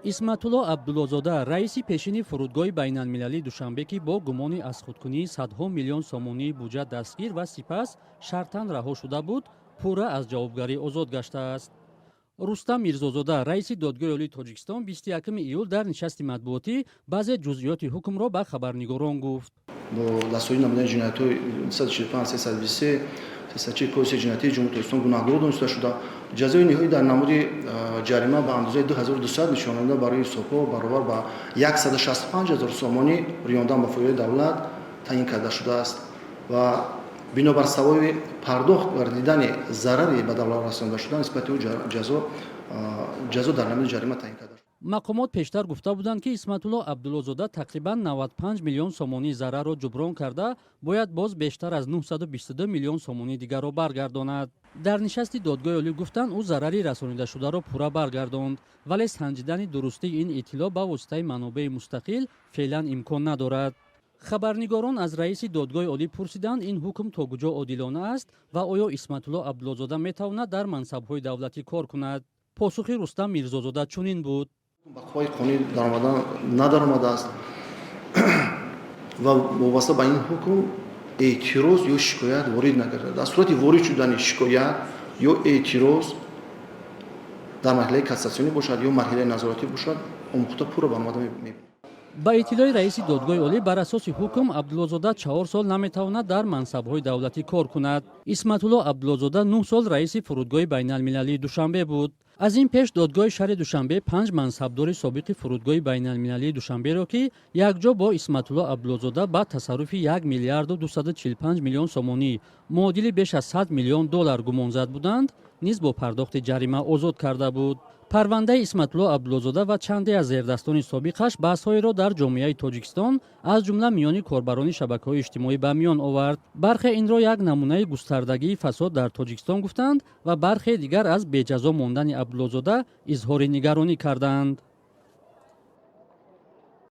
Исматулло Абдуллозода, раиси пешини фурудгоҳи байналмилалии Душанбе, ки бо гумони аз худкунии садҳо миллион сомонии буҷа дастгир ва сипас шартан раҳо шуда буд, пурра аз ҷавобгарӣ озод гаштааст. Рустам Мирзозода, раиси Додгоҳи олии Тоҷикистон, 21 июл дар нишасти матбуотӣ баъзе ҷузъиёти ҳукмро ба хабарнигорон гуфт. Бо дастгирӣ намудани ҷиноятҳои 245, 323, 340 Кодекси ҷиноятии Ҷумҳурии Тоҷикистон гунаҳгор дониста шуда, ҷазои ниҳоӣ дар намуди ҷарима ба андозаи 2200 нишонанда барои ҳисобҳо баробар ба 165 ҳазор сомонӣ рӯёндан ба фоидаи давлат таъин карда шудааст ва бинобар сабаби пардохт гардидани зарари ба давлат расондашуда нисбати ӯ ҷазо дар намуди ҷарима таъин карда шуд. Мақомот пештар гуфта буданд, ки Исматулло Абдуллозода тақрибан 95 миллион сомонӣ зарарро ҷуброн карда, бояд боз бештар аз 922 миллион сомонӣ дигарро баргардонад. Дар нишасти Додгоҳи олӣ гуфтанд, ӯ зарари расонидашударо пурра баргардонд, вале санҷидани дурустии ин иттилоъ ба воситаи манобеи мустақил феълан имкон надорад. Хабарнигорон аз раиси Додгоҳи олӣ пурсиданд, ин ҳукм то куҷо одилона аст ва оё Исматулло Абдуллозода метавонад дар мансабҳои давлатӣ кор кунад. Посухи Рустам Мирзозода чунин буд: Ба қувваи қонунӣ даромадан надаромадааст ва вобаста ба ин ҳукм эътироз ё шикоят ворид нагардад. Дар сурати ворид шудани шикоят ё эътироз дар марҳилаи кассатсионӣ бошад ё марҳилаи назоратӣ бошад, омӯхта, пурра баромада мебинем. Ба иттилои раиси Додгоҳи олӣ, бар асоси ҳукм Абдуллозода 4 сол наметавонад дар мансабҳои давлатӣ кор кунад. Исматулло Абдуллозода 9 сол раиси фурудгоҳи байналмилалии Душанбе буд. Аз ин пеш додгоҳи шаҳри Душанбе панҷ мансабдори собиқи фурудгоҳи байналмилалии Душанберо, ки якҷо бо Исматулло Абдуллозода ба тасарруфи 1 миллиарду 245 миллион сомонӣ, муодили беш аз 100 миллион доллар, гумонзад буданд, низ бо пардохти ҷарима озод карда буд. Парвандаи Исматулло Абдуллозода ва чанде аз зердастони собиқаш баҳсҳоеро дар ҷомеаи Тоҷикистон, аз ҷумла миёни корбарони шабакаҳои иҷтимоӣ, ба миён овард. Бархе инро як намунаи густардагии фасод дар Тоҷикистон гуфтанд ва бархе дигар аз беҷазо мондани Абдуллозода изҳори нигаронӣ карданд.